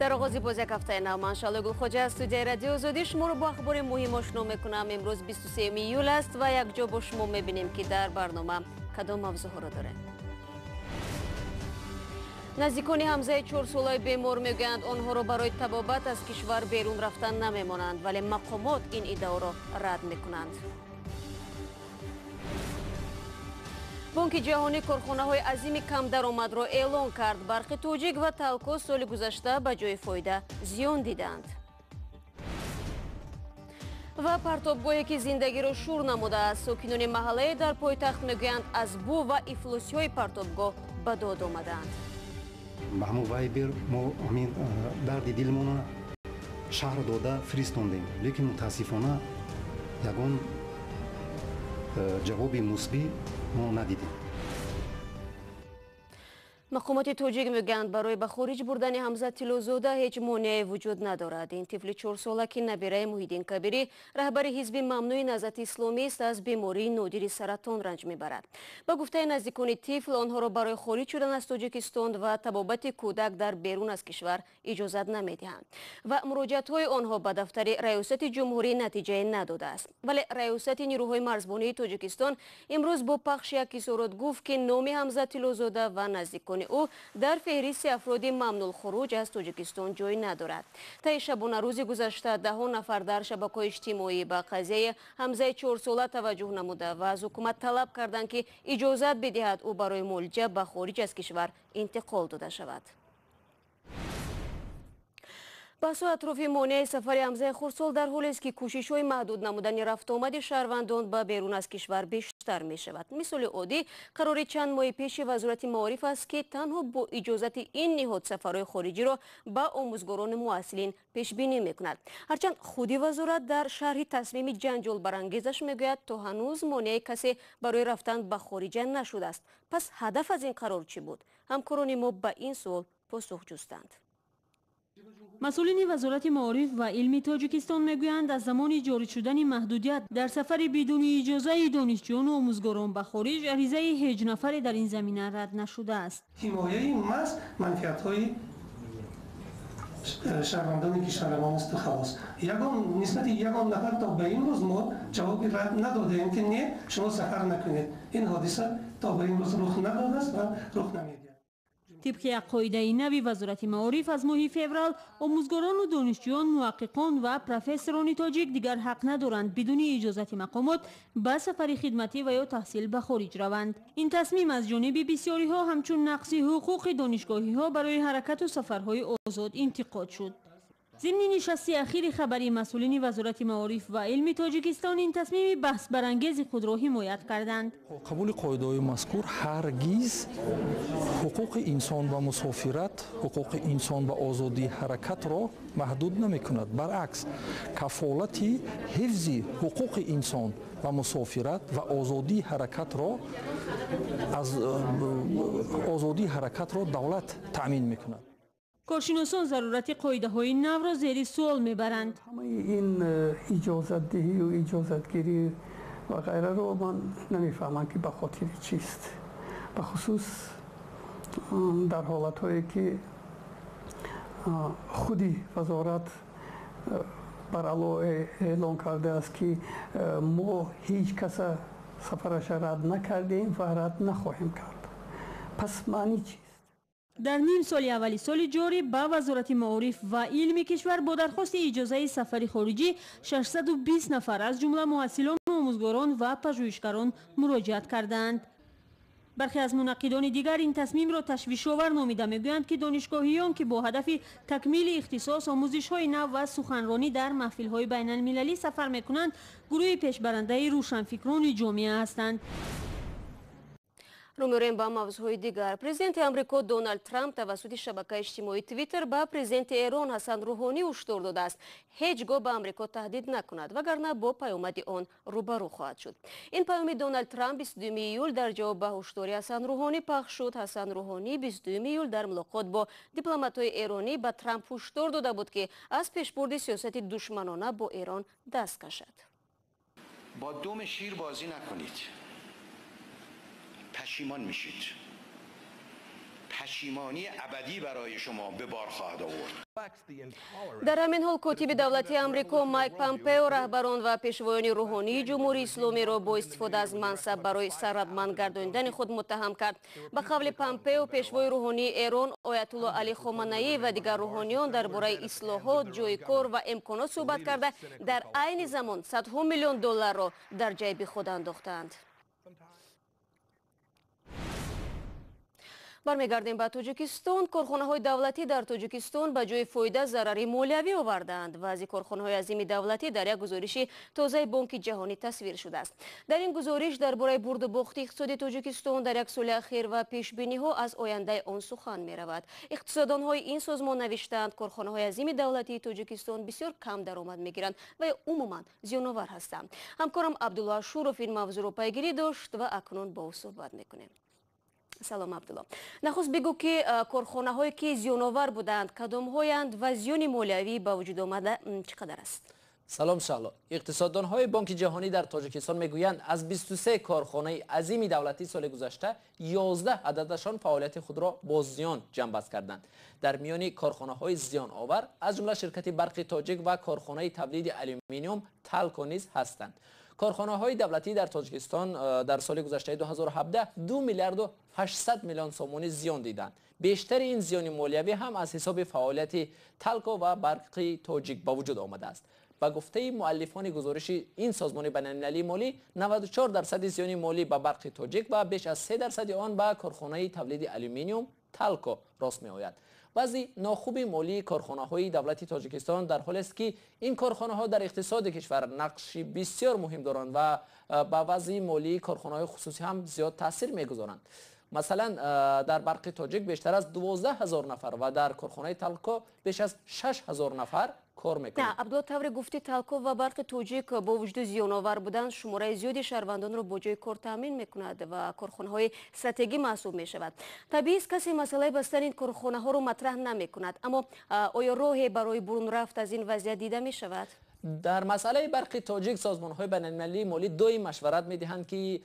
Дар оғози боз як ҳафтаи нав ман Шалои Гулхоҷа аз студияи Радиои Озодӣ шуморо бо ахбори муҳим ошно мекунам. Имрӯз 23 июл аст ва якҷо бо шумо мебинем, ки дар барнома кадом мавзӯъҳоро дорем. Наздикони Ҳамзаи чорсолаи бемор мегӯянд, онҳоро барои табобат аз кишвар берун рафтан намемонанд, вале мақомот ин иддаоро рад мекунанд. Бонки ҷаҳонӣ корхонаҳои азими камдаромадро эълон кард. Барқи Тоҷик ва Талко соли гузашта ба ҷои фоида зиён диданд. Ва партобгоҳе, ки зиндагиро шур намудааст, сокинони маҳаллае дар пойтахт мегӯянд, аз бӯ ва ифлосиҳои партобгоҳ ба дод омадаанд. Ба ҳамон Вайбер мо ҳамин дарди дилмона шаҳр дода фиристондем, лекин мутаассифона ягон ҷавоби мусбӣ мо надидем. Мақомоти тоҷик мегӯянд, барои ба хориҷ бурдани Ҳамза Тиллозода ҳеҷ монеае вуҷуд надорад. Ин тифли чорсола, ки набираи Муҳиддин Кабирӣ, раҳбари ҳизби мамнӯи Наҳзати Исломист, аз бемории нодири саратон ранҷ мебарад. Ба гуфтаи наздикони тифл, онҳоро барои хориҷ шудан аз Тоҷикистон ва табобати кӯдак дар берун аз кишвар иҷозат намедиҳанд ва муроҷиатҳои онҳо ба дафтари Раёсати Ҷумҳурӣ натиҷае надодааст. Вале Раёсати нирӯҳои марзбонии Тоҷикистон имрӯз бо пахши як изҳорот гуфт, ки номи Ҳамза Тиллозода ва наздикони ӯ дар феҳристи афроди мамнӯъулхуруҷ аз Тоҷикистон ҷой надорад. Таи шабонарӯзи гузашта даҳон нафар дар шабакаҳои иҷтимоӣ ба қазияи Ҳамзаи чорсола таваҷҷӯҳ намуда ва аз ҳукумат талаб карданд, ки иҷозат бидиҳад ӯ барои муолиҷа ба хориҷ аз кишвар интиқол дода шавад. Баҳсҳои атрофи монеаи сафари Ҳамзаи хурдсол дар ҳолест, ки кӯшишҳои маҳдуд намудани рафтуомади шаҳрвандон ба берун аз кишвар бештар мешавад. Мисоли оддӣ қарори чанд моҳи пеши Вазорати маориф аст, ки танҳо бо иҷозати ин ниҳод сафарҳои хориҷиро ба омӯзгорону муҳассилин пешбинӣ мекунад. Ҳарчанд худи вазорат дар шарҳи тасмими ҷанҷолбарангезаш мегӯяд, то ҳанӯз монеаи касе барои рафтан ба хориҷа нашудааст. Пас ҳадаф аз ин қарор чӣ буд? Ҳамкорони мо ба ин суол посух ҷустанд. Масъулини Вазорати маориф ва илми Тоҷикистон мегӯянд, аз замони ҷорӣ шудани маҳдудият дар сафари бидуни иҷозаи донишҷӯёну омӯзгорон ба хориҷ аризаи ҳеҷ нафаре дар ин замина рад нашудааст. Ҳимояи маҳз манфиатҳои шаҳрвандони кишварамон аст. Халос, ягон нисбати ягон нафар то ба имрӯз мо ҷавоби рад надодаем, ки не, шумо сафар накунед. Ин ҳодиса то ба имрӯз рух надодааст ва рух намедиҳад. Тибқи як қоидаи нави Вазорати маориф, аз моҳи феврал омӯзгорону донишҷӯён, муҳаққиқон ва профессорони тоҷик дигар ҳақ надоранд бидуни иҷозати мақомот ба сафари хидматӣ ва ё таҳсил ба хориҷ раванд. Ин тасмим аз ҷониби бисёриҳо ҳамчун нақси ҳуқуқи донишгоҳиҳо барои ҳаракату сафарҳои озод интиқод шуд. Зимни нишасти ахири хабарии масъулини Вазорати маориф ва илми Тоҷикистон ин тасмими баҳсбарангези худро ҳимоят карданд. Қабули қоидаҳои мазкур ҳаргиз ҳуқуқи инсон ба мусофират, ҳуқуқи инсон ба озодии ҳаракатро маҳдуд намекунад. Баръакс, кафолати ҳифзи ҳуқуқи инсон ва мусофират ва озодии ҳаракатро аз озодии ҳаракатро давлат таъмин мекунад. Коршиносон зарурати қоидаҳои навро зери суол мебаранд. Ҳамаи ин иҷозатдиҳию иҷозатгирӣ ва ғайраро ман намефаҳмам, ки ба хотири чист, бахусус дар ҳолатҳое, ки худи вазорат барало эълон кардааст, ки мо ҳеҷ каса сафараша рад накардем ва рад нахоҳем кард. Пас маъни чист? Дар ним соли аввали соли ҷорӣ ба Вазорати маориф ва илми кишвар бо дархости иҷозаи сафари хориҷӣ 620 нафар, аз ҷумла муҳассилону омӯзгорон ва пажӯҳишгарон, муроҷиат кардаанд. Бархе аз мунаққидони дигар ин тасмимро ташвишовар номида мегӯянд, ки донишгоҳиён, ки бо ҳадафи такмили ихтисос, омӯзишҳои нав ва суханронӣ дар маҳфилҳои байналмилалӣ сафар мекунанд, гурӯҳи пешбарандаи рӯшанфикрони ҷомеа ҳастанд. Рӯ меорем ба мавзӯъҳои дигар. Президенти Амрико Доналд Трамп тавассути шабакаи иҷтимоии Твиттер ба президенти Эрон Ҳасан Рӯҳонӣ ҳушдор додааст, ҳеҷ гоҳ ба Амрико таҳдид накунад, вагарна бо паёмади он рӯбарӯ хоҳад шуд. Ин паёми Доналд Трамп 22 июл дар ҷавоб ба ҳушдори Ҳасан Рӯҳонӣ пахш шуд. Ҳасан Рӯҳонӣ 22 июл дар мулоқот бо дипломатҳои эронӣ ба Трамп ҳушдор дода буд, ки аз пешбурди сиёсати душманона бо Эрон даст кашад. Бо думи шир бозӣ накунед, пашимон мешид. پشیمانی ابدی برای شما به بار خواهد آورد. Дар ҳамин ҳол котиби давлатии Амрико Майк Помпео раҳбарон ва пешвоёни рӯҳонии Ҷумҳурии Исломиро бо истифода аз мансаб барои сарватманд гардонидани худ муттаҳам кард. Ба қавли Помпео, пешвои рӯҳонии Эрон Оятулло Али Хоманаӣ ва дигар рӯҳониён дар бораи ислоҳот, ҷойи кор ва имконот суҳбат карда, дар айни замон садҳо миллион долларро дар ҷайби худ андохтаанд. Бармегардем ба Тоҷикистон. Корхонаҳои давлатӣ дар Тоҷикистон ба ҷои фоида зарари молиявӣ овардаанд. Вазъи корхонаҳои азими давлатӣ дар як гузориши тозаи Бонки Ҷаҳонӣ тасвир шудааст. Дар ин гузориш дар бораи бурду бохти иқтисоди Тоҷикистон дар як соли ахир ва пешбиниҳо аз ояндаи он сухан меравад. Иқтисоддонҳои ин созмон навиштаанд, корхонаҳои азими давлатии Тоҷикистон бисёр кам даромад мегиранд ва ё умуман зиёновар ҳастанд. Ҳамкорам Абдулло Ашуров ин мавзӯъро пайгирӣ дошт ва акнун бо ӯ суҳбат мекунем. Салом, Абдулло. Нахуст бигӯ, ки корхонаҳое ки зиёновар буданд кадомҳоянд ва зиёни молиявӣ ба вуҷуд омада чӣ қадар аст? Салом, Шаҳло. Иқтисоддонҳои Бонки Ҷаҳонӣ дар Тоҷикистон мегӯянд, аз 23 корхонаи азими давлатӣ соли гузашта 11 ададашон фаъолияти худро бо зиён ҷамъбаст карданд. Дар миёни корхонаҳои зиёновар аз ҷумла ширкати Барқи Тоҷик ва корхонаи тавлиди алюминиум Талко низ ҳастанд. Корхонаҳои давлатӣ дар Тоҷикистон дар соли гузаштаи 2017 2 миллиарду 800 миллион сомонӣ зиён диданд. Бештари ин зиёни молиявӣ ҳам аз ҳисоби фаъолияти Талко ва Барқи Тоҷик ба вуҷуд омадааст. Ба гуфтаи муаллифони гузориши ин созмони байналмилалии молӣ, 94% зиёни молӣ ба Барқи Тоҷик ва беш аз 3% он ба корхонаи тавлиди алюминиум Талко рост меояд. Вазъи нохуби молии корхонаҳои давлати Тоҷикистон дар ҳолест, ки ин корхонаҳо дар иқтисоди кишвар нақши бисёр муҳим доранд ва ба вазъи молии корхонаҳои хусусӣ ҳам зиёд таъсир мегузоранд. Масалан, дар Барқи Тоҷик бештар аз 12 ҳазор нафар ва дар корхонаи Талко беш аз 6 ҳазор нафар кор мекунанд. Абдулло, тавре гуфтӣ, Талко ва Барқи Тоҷик бо вуҷуди зиёновар будан шумораи зиёди шаҳрвандонро бо ҷои кор таъмин мекунад ва корхонаҳои стратегӣ маҳсуб мешавад. Табиист, касе масъалаи бастани ин корхонаҳоро матраҳ намекунад, аммо оё роҳе барои бурунрафт аз ин вазъият дида мешавад? Дар масъалаи Барқи Тоҷик созмонҳои байналмилалии молӣ доим машварат медиҳанд, ки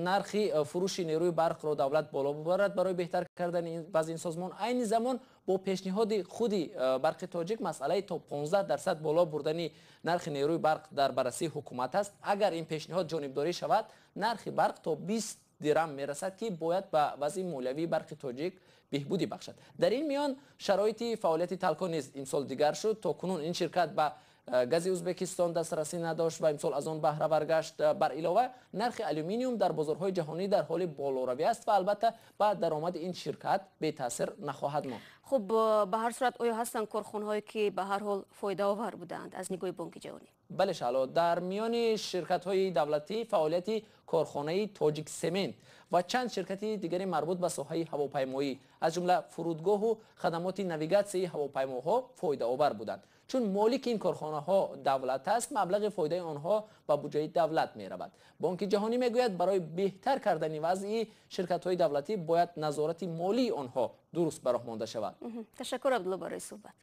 нархи фурӯши нерӯи барқро давлат боло бибарад барои беҳтар кардани вазъи ин созмон. Айни замон бо пешниҳоди худи Барқи Тоҷик масъалаи то 15% боло бурдани нархи нерӯи барқ дар баррасии ҳукумат аст. Агар ин пешниҳод ҷонибдорӣ шавад, нархи барқ то 20 дирам мерасад, ки бояд ба вазъи молиявии Барқи Тоҷик беҳбудӣ бахшад. Дар ин миён шароити фаъолияти Талко низ имсол дигар шуд. То кунун ин ширкат ба гази Ӯзбекистон дастрасӣ надошт ва имсол аз он баҳра баргашт. Бар илова, нархи алюминиум дар бозорҳои ҷаҳонӣ дар ҳоли болоравӣ аст ва албатта ба даромади ин ширкат бетаъсир нахоҳад монд. Хуб, ба ҳар сурат оё ҳастанд корхонаҳое ки ба ҳар ҳол фоидаовар буданд аз нигоҳи Бонки Ҷаҳонӣ? Бале, Шаҳло, дар миёни ширкатҳои давлатӣ фаъолияти корхонаи Тоҷик Семент ва чанд ширкати дигари марбут ба соҳаи ҳавопаймоӣ, аз ҷумла фурудгоҳу хадамоти навигатсияи ҳавопаймоҳо фоидаовар буданд. Чун молики ин корхонаҳо давлат аст, маблағи фоидаи онҳо ба буҷаи давлат меравад. Бонки Ҷаҳонӣ мегӯяд, барои беҳтар кардани вазъи ширкатҳои давлатӣ бояд назорати молии онҳо дуруст ба роҳ монда шавад. Ташаккур, Абдулло, барои суҳбат.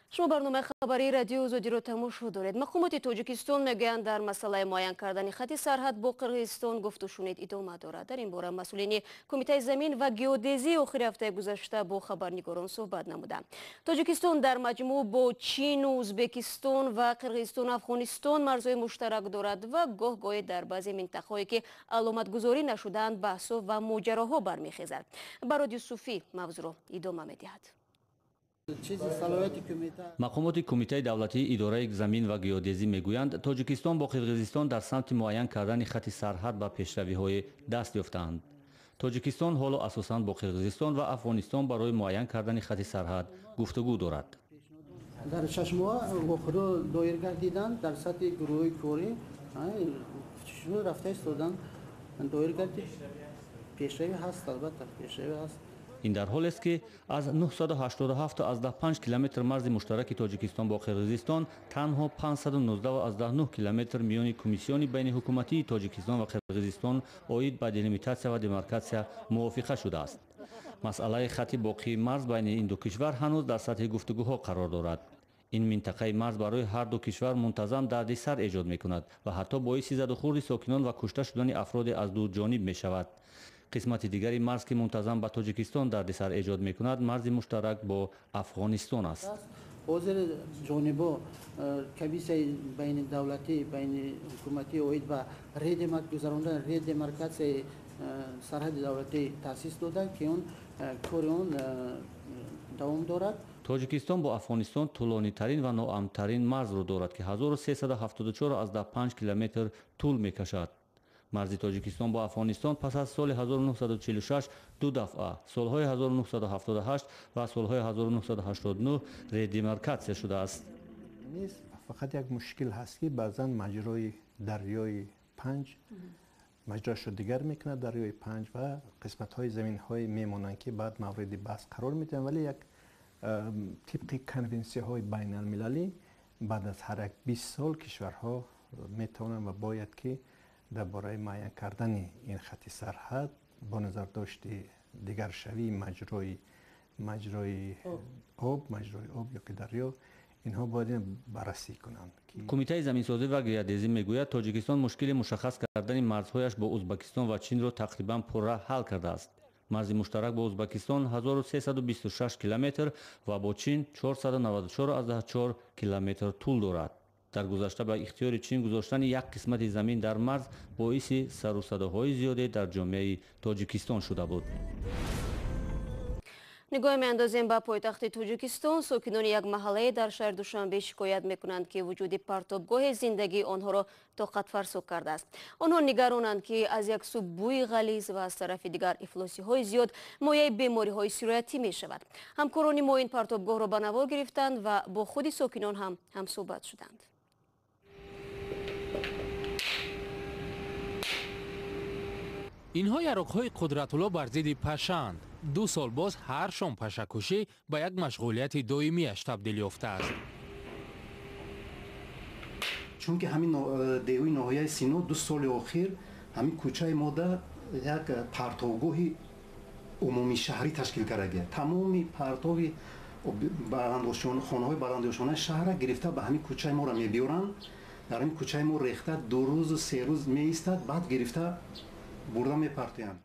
Шумо барномаи хабарии Радиои Озодиро тамошо доред. Мақомоти Тоҷикистон мегӯянд, дар масъалаи муайян кардани хати сарҳад бо Қирғизистон гуфтушунид идома дорад. Дар ин бора масъулини Кумитаи замин ва геодезии охири ҳафтаи гузашта бо хабарнигорон суҳбат намуданд. Тоҷикистон дар маҷмӯъ бо Чину, Ӯзбекистон ва Қирғизистону Афғонистон марзҳои муштарак дорад ва гоҳ-гоҳе дар баъзе минтақаҳое ки аломатгузорӣ нашудаанд баҳсҳо ва моҷароҳо бармехезад. Барод Юсуфӣ мавзӯъро идома медиҳад. Мақомоти Кумитаи давлатии идораи замин ва геодезӣ мегӯянд, Тоҷикистон бо Қирғизистон дар самти муайян кардани хати сарҳад ба пешравиҳое даст ёфтаанд. Тоҷикистон ҳоло асосан бо Қирғизистон ва Афғонистон барои муайян кардани хати сарҳад гуфтугӯ дорад. Дар 6 моҳ вохӯрӣ доир гардиданд, дар сатҳи гурӯҳи корӣ рафта истоданд, доир гардид. Пешравӣ ҳаст, албатта, пешравӣ ҳаст. Ин дар ҳолест, ки аз 987,5 километр марзи муштараки Тоҷикистон бо Қирғизистон танҳо 519,9 километр миёни комиссиони байниҳукуматии Тоҷикистон ва Қирғизистон оид ба делимитатсия ва демаркатсия мувофиқа шудааст. Масъалаи хати боқии марз байни ин ду кишвар ҳанӯз дар сатҳи гуфтугӯҳо қарор дорад. Ин минтақаи марз барои ҳар ду кишвар мунтазам дарди сар эҷод мекунад ва ҳатто боиси задухӯрди сокинон ва кушта шудани афроде аз ду ҷониб мешавад. Қисмати дигари марз, ки мунтазам ба Тоҷикистон дардисар эҷод мекунад, марзи муштарак бо Афғонистон аст. Ҳозир ҷонибо комиссияи байнидавлатӣ, байниҳукуматӣ оид ба гузарондани редемаркатсияи сарҳади давлатӣ таъсис доданд, ки он кори он давом дорад. Тоҷикистон бо Афғонистон тӯлонитарин ва ноамнтарин марзро дорад, ки 1374,5 километр тӯл мекашад. Марзи Тоҷикистон бо Афғонистон пас аз соли 1946 ду дафъа, солҳои 1978 ва солҳои 1989 редемаркатсия шудааст. Фақат як мушкил ҳаст, ки баъзан маҷрои дарёи Панҷ маҷроашро дигар мекунад, дарёи Панҷ, ва қисматҳои заминҳое мемонанд, ки баъд мавриди баҳс қарор медиҳанд, вале як тибқи конвенсияҳои байналмилалӣ баъд аз ҳар як 20 сол кишварҳо метавонанд ва бояд ки дар бораи муайян кардани ин хати сарҳад бо назардошти дигаршавии маҷрои об ё ки дарё, инҳо бояд баррасӣ кунанд. Кумитаи заминсозӣ ва геодезӣ мегӯяд, Тоҷикистон мушкили мушаххас кардани марзҳояш бо Узбакистон ва Чинро тақрибан пурра ҳал кардааст. Марзи муштарак бо Узбакистон 1326 километр ва бо Чин 494,4 километр тӯл дорад. Дар гузашта ба ихтиёри Чин гузоштани як қисмати замин дар марз боиси сарусадоҳои зиёде дар ҷомеаи Тоҷикистон шуда буд. Нигоҳ меандозем ба пойтахти Тоҷикистон. Сокинони як маҳаллае дар шаҳри Душанбе шикоят мекунанд, ки вуҷуди партобгоҳи зиндагии онҳоро тоқатфарсо кардааст. Онҳо нигаронанд, ки аз як сӯ бӯи ғализ ва аз тарафи дигар ифлосиҳои зиёд мояи бемориҳои сироятӣ мешавад. Ҳамкорони мо ин партобгоҳро ба навор гирифтанд ва бо худи сокинон ҳам ҳамсӯҳбат шуданд. Инҳо яроқҳои Қудратулло бар зидди пашаанд. 2 сол боз ҳар шом пашакушӣ ба як машғулияти доимиаш табдил ёфтааст. Чунки ҳамин деҳуи ноҳияи Сино 2 соли охир ҳамин кӯчаи мода як партобгоҳи умумишаҳрӣ ташкил кардагия. Тамоми партоби хонаҳои баландошонаи шаҳрра гирифта ба ҳамин кӯчаи моро мебиёранд. Дар ҳамин кӯчаи мо рехта 2 рӯзу 3 рӯз меистад, баъд гирифта бурда мепартоянд.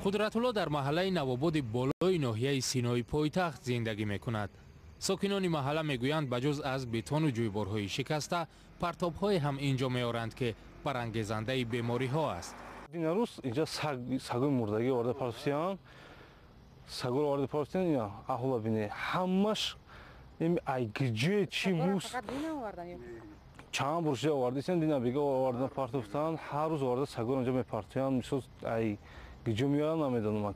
Қудратулло дар маҳаллаи Навободи болои ноҳияи Синои пойтахт зиндагӣ мекунад. Сокинони маҳалла мегӯянд, ба ҷуз аз бетону ҷӯйборҳои шикаста, партобҳое ҳам инҷо меоранд, ки барангезандаи бемориҳо аст. Дина рӯз инҷа сагои мурдагӣ оварда партофтиянд. Сагоро оварда партофтиянд, ина аҳола бине, ҳамаш ай гиҷе чи мус чанд бор шуда овардисиянд, дина бига оварда партофтанд, ҳар рӯз оварда сагоро инҷа мепартоянд. Мисол ай гиҷо меоранд, намедонам.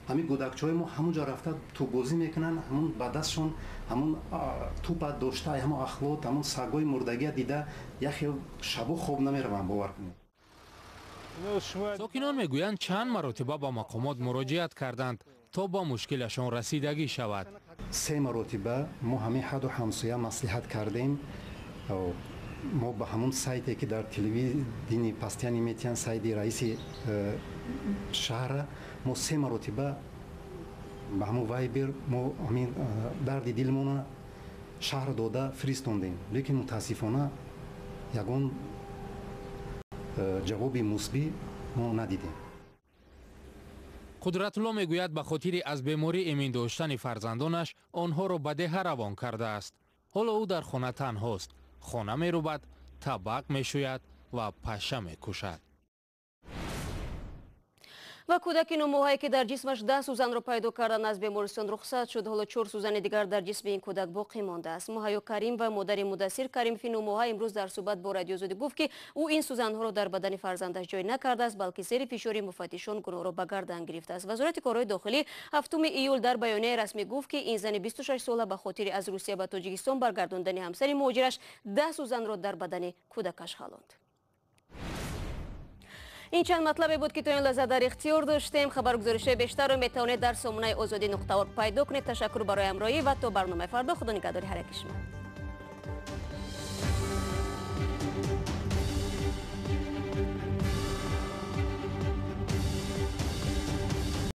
Ҳамин гӯдакчаҳои мо ҳамунҷо рафта тӯббозӣ мекунанд, ҳамун ба дастшон ҳамун тӯпа дошта, ҳамун ахлот, ҳамун сагои мурдагия дида як хел шабо хоб намераванд, бовар кунед. Сокинон мегӯянд, чанд маротиба ба мақомот муроҷиат карданд, то ба мушкилашон расидагӣ шавад. 3 маротиба мо ҳамин ҳаду ҳамсоя маслиҳат кардем. Мо ба ҳамун сайте, ки дар телевидени пастияни метиҳанд, сайти раиси шаҳрра, мо 3 маротиба ба ҳамун вайбер мо ҳамин дарди дилмона шаҳр дода фиристондем, лекин мутаассифона ягон ҷавоби мусбӣ мо надидем. Қудратулло мегӯяд, ба хотири аз беморӣ эмин доштани фарзандонаш онҳоро ба деҳа равон кардааст. Ҳоло ӯ дар хона танҳост. Хона мерубад, табақ мешӯяд ва паша мекушад. Ва кӯдаки нумоҳае, ки дар ҷисмаш 10 сӯзанро пайдо кардан, аз бемористон рухсат шуд. Ҳоло 4 сӯзани дигар дар ҷисми ин кӯдак боқӣ мондааст. Муҳайё Карим ва модари Мудассир Каримфи нумоҳа имрӯз дар суҳбат бо Радиои Озодӣ гуфт, ки ӯ ин сӯзанҳоро дар бадани фарзандаш ҷой накардааст, балки зери фишори муфаттишон гуноҳро ба гардан гирифтааст. Вазорати корҳои дохилӣ 7 июл дар баёнияи расмӣ гуфт, ки ин зани 26 сола ба хотири аз Русия ба Тоҷикистон баргардондани ҳамсари муҳоҷираш 10 сӯзанро дар бадани кӯдакаш халонд. Ин чанд матлабе буд, ки то ин лаҳза дар ихтиёр доштем. Хабаргузоришҳои бештарро метавонед дар сомонаи озодӣ.орг пайдо кунед. Ташаккур барои ҳамроҳӣ ва то барномаи фардо. Худо нигаҳдори ҳар яки шумо.